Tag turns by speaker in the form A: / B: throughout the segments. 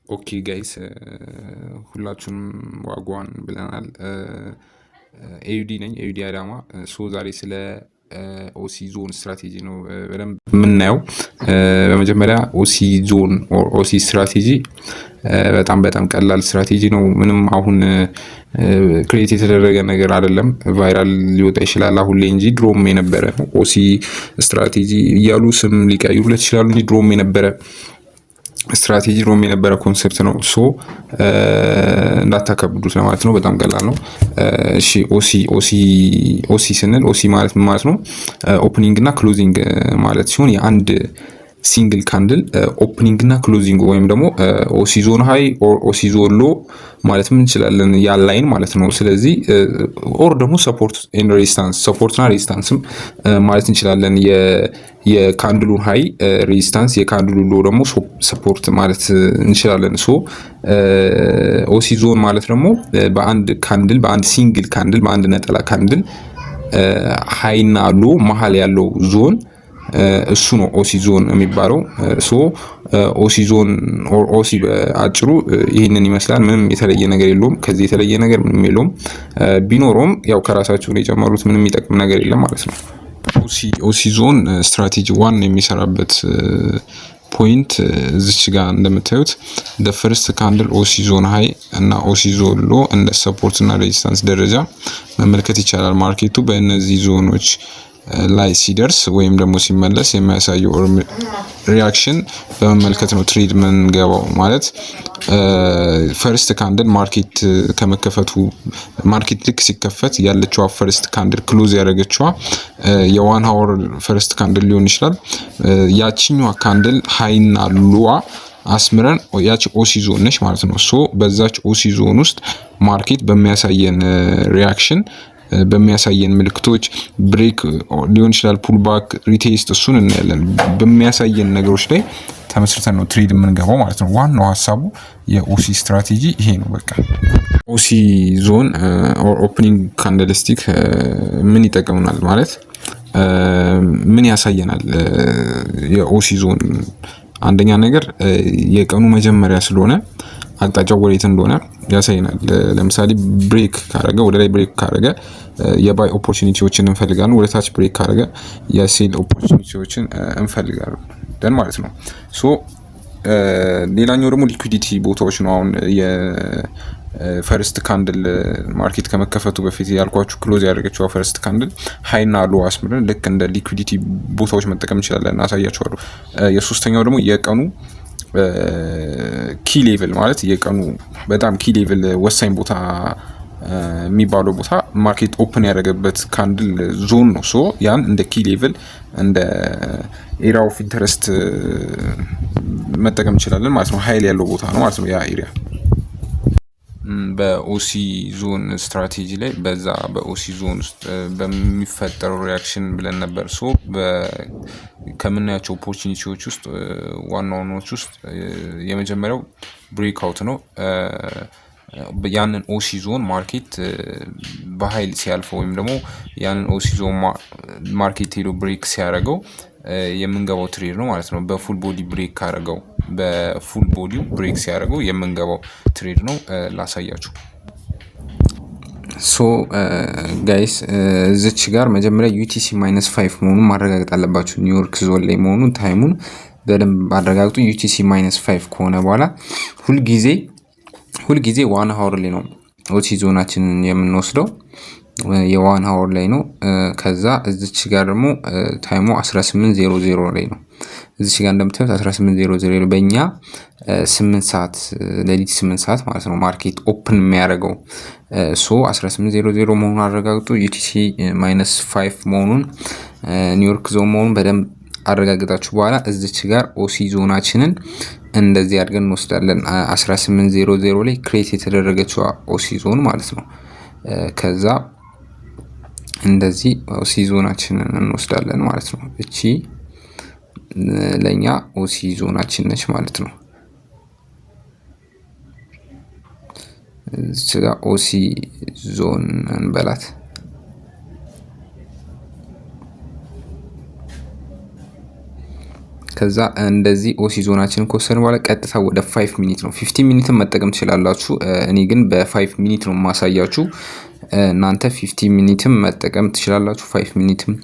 A: Okay guys፣ ሁላችሁንም wagwan ብለናል። ኤዩዲ ነኝ፣ ኤዩዲ አዳማ። So ዛሬ ስለ OC zone strategy ነው በደንብ የምናየው። በመጀመሪያ OC zone or OC strategy በጣም በጣም ቀላል ስትራቴጂ ነው። ምንም አሁን create የተደረገ ነገር አይደለም። Viral ሊወጣ ይችላል አሁን ላይ እንጂ ድሮም የነበረ ነው። OC strategy እያሉ ስም ሊቀይሩለት ይችላሉ እንጂ ድሮም የነበረ ስትራቴጂ፣ ድሮም የነበረ concept ነው። So እንዳታከብዱት ለማለት ነው። በጣም ቀላል ነው። እሺ፣ OC ስንል OC ማለት ምን ማለት ነው? Opening እና closing ማለት ሲሆን የአንድ single candle opening እና closing ወይም ደግሞ OC zone high or OC zone low ማለትም እንችላለን፣ ያ line ማለት ነው። ስለዚህ or ደግሞ support and resistance፣ support እና resistance ም ማለት እንችላለን። የካንድሉን ሃይ ሬዚስታንስ፣ የካንድሉን ሎ ደግሞ support ማለት እንችላለን። So OC zone ማለት ደግሞ በአንድ candle፣ በአንድ single candle፣ በአንድ ነጠላ candle high እና low መሀል ያለው ዞን እሱ ነው OC zone የሚባለው። So OC zone or OC በአጭሩ ይህንን ይመስላል። ምንም የተለየ ነገር የለውም። ከዚህ የተለየ ነገር ምንም የለውም። ቢኖረውም ያው ከራሳቸው የጨመሩት ምንም የሚጠቅም ነገር የለም ማለት ነው። OC zone strategy one የሚሰራበት point እዚች ጋር እንደምታዩት the first candle OC zone high እና OC zone low እንደ support እና resistance ደረጃ መመልከት ይቻላል። Market ኡ በእነዚህ ዞኖች ላይ ሲደርስ ወይም ደግሞ ሲመለስ የሚያሳየው reaction በመመልከት ነው trade ምንገባው። ማለት first candle market ከመከፈቱ፣ market ልክ ሲከፈት ያለችዋ first candle፣ close ያደረገችዋ የ 1 hour first candle ሊሆን ይችላል። ያችኛዋ candle high ና low ዋ አስምረን ያቺ OC zone ነች ማለት ነው። So በዛች OC zone ውስጥ market በሚያሳየን reaction፣ በሚያሳየን ምልክቶች፣ break ሊሆን ይችላል፣ pullback፣ retest፣ እሱን እናያለን። በሚያሳየን ነገሮች ላይ ተመስርተን ነው trade የምንገባው ማለት ነው። ዋናው ሀሳቡ የ OC strategy ይሄ ነው። በቃ OC zone or opening candlestick ምን ይጠቅምናል፣ ማለት ምን ያሳየናል? የ OC ዞን አንደኛ ነገር የቀኑ መጀመሪያ ስለሆነ አቅጣጫው ወዴት እንደሆነ ያሳየናል። ለምሳሌ break ካረገ፣ ወደ ላይ break ካረገ የ buy opportunity ዎችን እንፈልጋለን። ወደ ታች break ካረገ የ sell opportunity ዎችን እንፈልጋለን ማለት ነው። So ሌላኛው ደግሞ liquidity ቦታዎች ነው። አሁን የ first candle market ከመከፈቱ በፊት ያልኳችሁ close ያደረገችው first candle high ና low አስምረን ልክ እንደ liquidity ቦታዎች መጠቀም እንችላለን። አሳያችኋለሁ። የሶስተኛው ደግሞ የቀኑ key level፣ ማለት የቀኑ በጣም key level፣ ወሳኝ ቦታ የሚባለው ቦታ market open ያደረገበት candle zone ነው። So ያን እንደ key level፣ እንደ area of interest መጠቀም እንችላለን ማለት ነው። ሀይል ያለው ቦታ ነው ማለት ነው ያ area። በ OC zone strategy ላይ በዛ በ OC zone ውስጥ በሚፈጠረው reaction ብለን ነበር። So ከምናያቸው opportunity ዎች ውስጥ፣ ዋና ዋናዎች ውስጥ የመጀመሪያው breakout ነው። ያንን OC zone market በኃይል ሲያልፈው ወይም ደግሞ ያንን OC zone market ሄዶ break ሲያደርገው የምንገባው trade ነው ማለት ነው። በ full body break ካደረገው፣ በ full body ው break ሲያደርገው የምንገባው trade ነው። ላሳያችሁ። So guys፣ እዚች ጋር መጀመሪያ UTC -5 መሆኑን ማረጋገጥ አለባችሁ። ኒውዮርክ ዞን ላይ መሆኑን time ኡን በደንብ አረጋግጡ። UTC -5 ከሆነ በኋላ ሁልጊዜ ሁልጊዜ 1 hour ላይ ነው OC ዞናችንን የምንወስደው፣ የ 1 hour ላይ ነው። ከዛ እዚች ጋር ደግሞ time ኡ 18:00 ላይ ነው። እዚች ጋር እንደምታዩት 18:00 በእኛ 8 ሰዓት፣ ሌሊት 8 ሰዓት ማለት ነው market open የሚያደርገው። So 18:00 መሆኑን አረጋግጡ። UTC -5 መሆኑን፣ ኒውዮርክ ዞን መሆኑን በደንብ አረጋግጣችሁ በኋላ እዚች ጋር OC ዞናችንን እንደዚህ አድርገን እንወስዳለን። 18:00 ላይ create የተደረገችው OC zone ማለት ነው። ከዛ እንደዚህ OC ዞናችንን እንወስዳለን ማለት ነው። እቺ ለእኛ OC ዞናችን ነች ማለት ነው። እዚች ጋር OC zone እንበላት። ከዛ እንደዚህ OC zone ኣችንን ከወሰድን በኋላ ቀጥታ ወደ 5 minute ነው። 15 minute ን መጠቀም ትችላላችሁ። እኔ ግን በ5 minute ነው የማሳያችሁ። እናንተ 15 minute ም መጠቀም ትችላላችሁ፣ 5 minute ም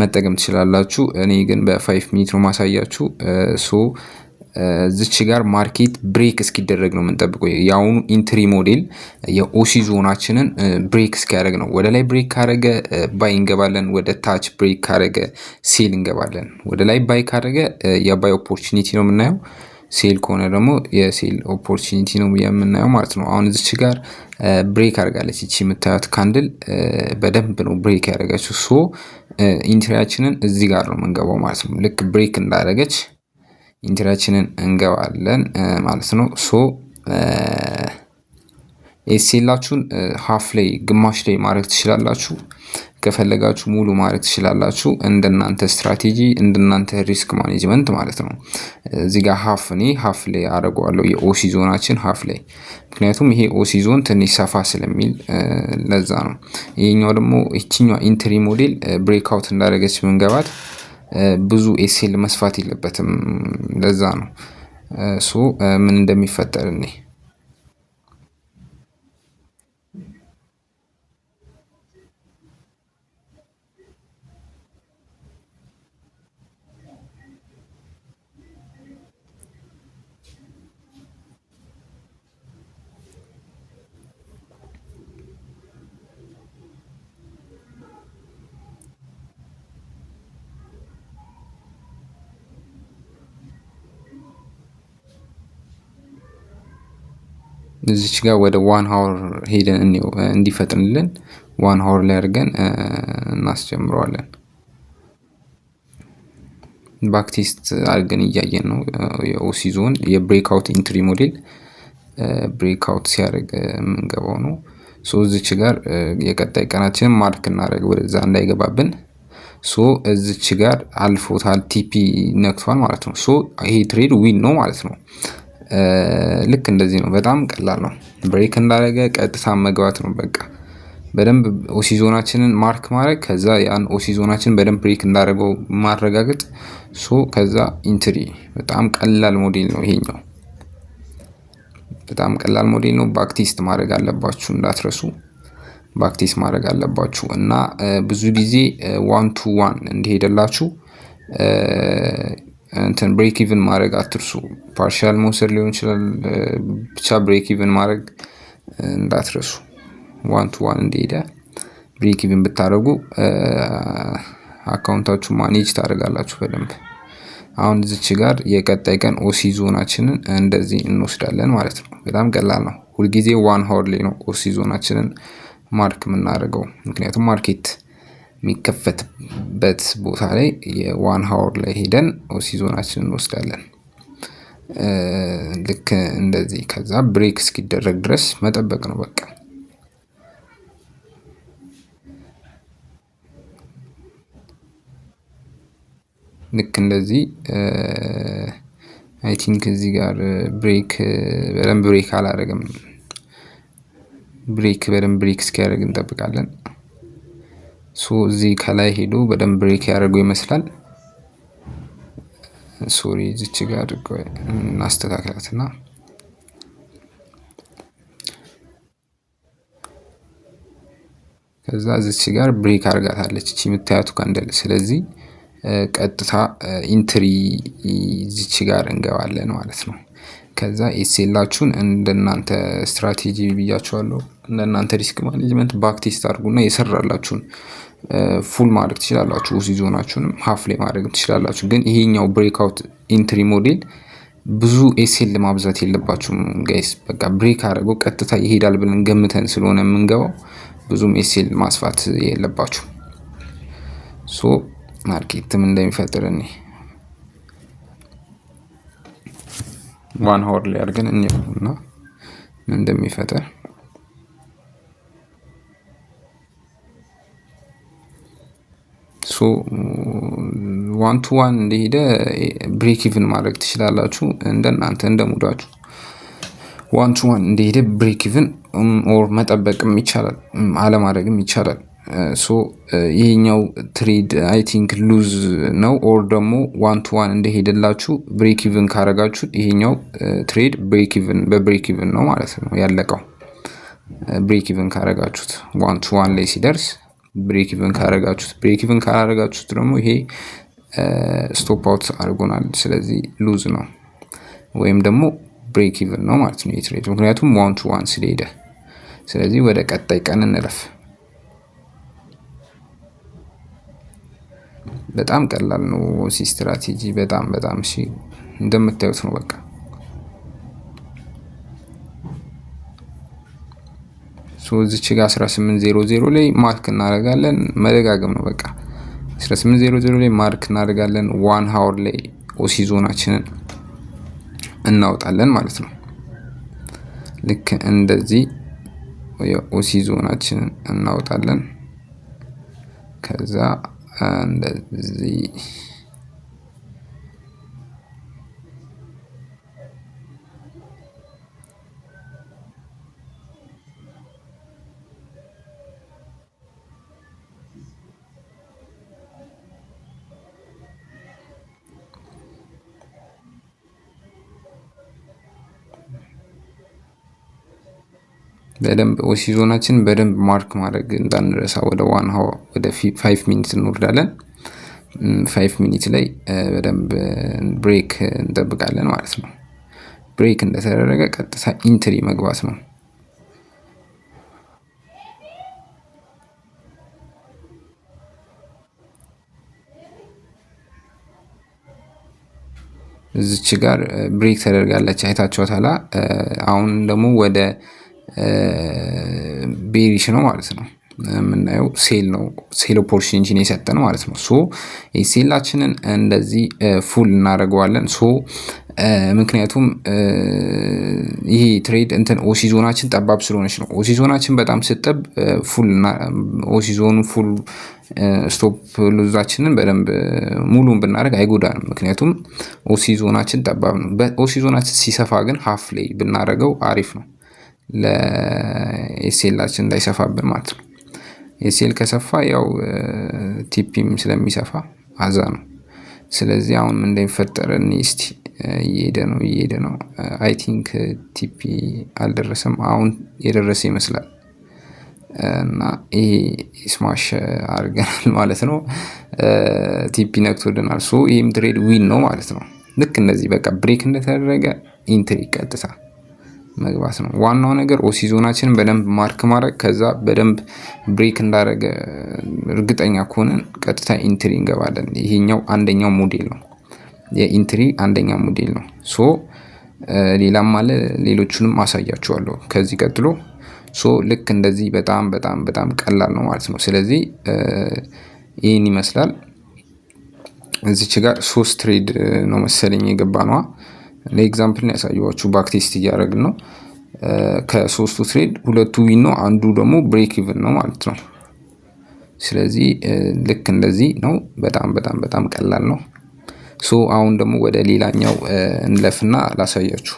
A: መጠቀም ትችላላችሁ። እኔ ግን በ5 minute ነው ማሳያችሁ። So እዚች ጋር market break እስኪደረግ ነው የምንጠብቀው። የአሁኑ entry model የ OC zone ኣችንን break እስኪያደርግ ነው። ወደ ላይ break ካደረገ buy እንገባለን። ወደ ታች break ካደረገ sell እንገባለን። ወደ ላይ buy ካደረገ የ buy opportunity ነው የምናየው። Sell ከሆነ ደግሞ የ sell opportunity ነው የምናየው ማለት ነው። አሁን እዚች ጋር break አድርጋለች። ይቺ የምታዩት candle በደንብ ነው break ያደረገችው። So entry ያችንን እዚህ ጋር ነው የምንገባው ማለት ነው። ልክ break እንዳደረገች entry ያችንን እንገባለን ማለት ነው። So SL ኣችሁን half ላይ፣ ግማሽ ላይ ማድረግ ትችላላችሁ። ከፈለጋችሁ ሙሉ ማድረግ ትችላላችሁ። እንደናንተ ስትራቴጂ፣ እንደናንተ risk management ማለት ነው። እዚህ ጋር half፣ እኔ half ላይ አደርገዋለሁ የ OC zone ኣችን half ላይ፣ ምክንያቱም ይሄ OC zone ትንሽ ሰፋ ስለሚል ለዛ ነው። ይሄኛው ደግሞ ይችኛዋ entry model breakout እንዳደረገች ምንገባት ብዙ SL መስፋት የለበትም፣ ለዛ ነው። So ምን እንደሚፈጠር እኔ እዚች ጋር ወደ 1 hour ሄደን እንየው፣ እንዲፈጥንልን 1 hour ላይ አድርገን እናስጀምረዋለን። Backtest አድርገን እያየን ነው። የ OC zone የ breakout entry model breakout ሲያደርግ የምንገባው ነው። So እዚች ጋር የቀጣይ ቀናችንን mark እናደርግ ወደዛ እንዳይገባብን። So እዚች ጋር አልፎታል፣ TP ነክቷል ማለት ነው። So ይሄ trade win ነው ማለት ነው። ልክ እንደዚህ ነው። በጣም ቀላል ነው። Break እንዳደረገ ቀጥታ መግባት ነው። በቃ በደንብ OC zone ኣችንን mark ማድረግ፣ ከዛ ያን OC zone ኣችንን በደንብ break እንዳደረገው ማረጋገጥ፣ so ከዛ entry። በጣም ቀላል ሞዴል ነው ይሄኛው። በጣም ቀላል ሞዴል ነው። Backtest ማድረግ አለባችሁ፣ እንዳትረሱ። Backtest ማድረግ አለባችሁ እና ብዙ ጊዜ 1 to 1 እንዲሄድላችሁ እንትን break even ማድረግ አትርሱ። Partial መውሰድ ሊሆን ይችላል፣ ብቻ break even ማድረግ እንዳትረሱ። 1 to 1 እንዲሄደ break even ብታደርጉ account ኣችሁ manage ታደርጋላችሁ በደንብ። አሁን እዚች ጋር የቀጣይ ቀን OC zone ኣችንን እንደዚህ እንወስዳለን ማለት ነው። በጣም ቀላል ነው። ሁልጊዜ 1 hour ላይ ነው OC zone ኣችንን mark የምናደርገው፣ ምክንያቱም market የሚከፈትበት ቦታ ላይ የ 1 hour ላይ ሄደን OC zone ኣችንን እንወስዳለን። ልክ እንደዚህ፣ ከዛ break እስኪደረግ ድረስ መጠበቅ ነው በቃ። ልክ እንደዚህ። I think እዚህ ጋር break በደንብ break አላደረገም። Break በደንብ break እስኪያደርግ እንጠብቃለን። So እዚህ ከላይ ሄዶ በደንብ break ያደርገው ይመስላል። Sorry፣ እዚች ጋር እናስተካክላትና ከዛ እዚች ጋር break አድርጋታለች እቺ የምታያቱ candle። ስለዚህ ቀጥታ entry እዚች ጋር እንገባለን ማለት ነው። ከዛ SL ኣችሁን እንደናንተ ስትራቴጂ ብያችኋለሁ። እንደናንተ risk management backtest አድርጉና የሰራላችሁን full ማድረግ ትችላላችሁ። OC zone ኣችሁንም half ላይ ማድረግ ትችላላችሁ። ግን ይሄኛው breakout entry model ብዙ SL ማብዛት የለባችሁም guys። በቃ break አድርገው ቀጥታ ይሄዳል ብለን ገምተን ስለሆነ የምንገባው ብዙም SL ማስፋት የለባችሁ። So market ም እንደሚፈጥር እኔ 1 hour ላይ አድርገን እንየው እና ምን እንደሚፈጥር። So 1 to 1 እንደሄደ break even ማድረግ ትችላላችሁ፣ እንደናንተ እንደ mood ኣችሁ። 1 to 1 እንደሄደ break even or መጠበቅም ይቻላል፣ አለማድረግም ይቻላል። So ይሄኛው trade I think lose ነው or ደግሞ one to one እንደሄደላችሁ break even ካረጋችሁ ይሄኛው trade break even በ break even ነው ማለት ነው ያለቀው። Break even ካረጋችሁት one to one ላይ ሲደርስ break even ካረጋችሁት፣ break even ካላረጋችሁት ደግሞ ይሄ stop out አድርጎናል። ስለዚህ lose ነው ወይም ደግሞ break even ነው ማለት ነው ይሄ trade፣ ምክንያቱም one to one ስለሄደ። ስለዚህ ወደ ቀጣይ ቀን እንለፍ። በጣም ቀላል ነው OC strategy፣ በጣም በጣም እሺ፣ እንደምታዩት ነው በቃ። So እዚች ጋር 18:00 ላይ mark እናደርጋለን። መደጋገም ነው በቃ። 18:00 ላይ mark እናደርጋለን። 1 hour ላይ OC zone ኣችንን እናወጣለን ማለት ነው። ልክ እንደዚህ የ OC zone ኣችንን እናወጣለን። ከዛ እንደዚህ በደንብ OC zone ኣችን በደንብ mark ማድረግ እንዳንረሳ። ወደ 1 hour፣ ወደ 5 minute እንወርዳለን። 5 minute ላይ በደንብ break እንጠብቃለን ማለት ነው። Break እንደተደረገ ቀጥታ entry መግባት ነው። እዚች ጋር break ተደርጋለች፣ አይታችኋታላ። አሁን ደግሞ ወደ bearish ነው ማለት ነው የምናየው፣ sell ነው፣ sell opportunity ነው የሰጠን ማለት ነው። So sell ኣችንን እንደዚህ full እናደርገዋለን። So ምክንያቱም ይሄ trade እንትን OC zone ኣችን ጠባብ ስለሆነች ነው። OC zone ኣችን በጣም ስጠብ full OC zone ኑ full stop loss ኣችንን በደንብ ሙሉን ብናደርግ አይጎዳንም። ምክንያቱም OC zone ኣችን ጠባብ ነው። OC zone ኣችን ሲሰፋ ግን half ላይ ብናደርገው አሪፍ ነው፣ ለ SL ኣችን እንዳይሰፋብን ማለት ነው። SL ከሰፋ ያው TP ም ስለሚሰፋ አዛ ነው። ስለዚህ አሁን ምን እንደሚፈጠር እኔ እስቲ፣ እየሄደ ነው፣ እየሄደ ነው። I think TP አልደረሰም። አሁን የደረሰ ይመስላል እና ይሄ smash አድርገናል ማለት ነው። TP ነክቶልናል። So ይህም trade win ነው ማለት ነው። ልክ እንደዚህ በቃ break እንደተደረገ entry ቀጥታ መግባት ነው። ዋናው ነገር OC zone ኣችንን በደንብ mark ማድረግ፣ ከዛ በደንብ break እንዳደረገ እርግጠኛ ከሆነን ቀጥታ entry እንገባለን። ይሄኛው አንደኛው ሞዴል ነው። የ entry አንደኛው ሞዴል ነው። So ሌላም አለ፣ ሌሎቹንም አሳያችኋለሁ ከዚህ ቀጥሎ። So ልክ እንደዚህ በጣም በጣም በጣም ቀላል ነው ማለት ነው። ስለዚህ ይህን ይመስላል። እዚች ጋር ሶስት trade ነው መሰለኝ የገባ ነዋ። ለ example ነው ያሳየኋችሁ። Back test እያደረግን ነው። ከሶስቱ trade ሁለቱ win ነው፣ አንዱ ደግሞ break even ነው ማለት ነው። ስለዚህ ልክ እንደዚህ ነው። በጣም በጣም በጣም ቀላል ነው። So አሁን ደግሞ ወደ ሌላኛው እንለፍና ላሳያችሁ።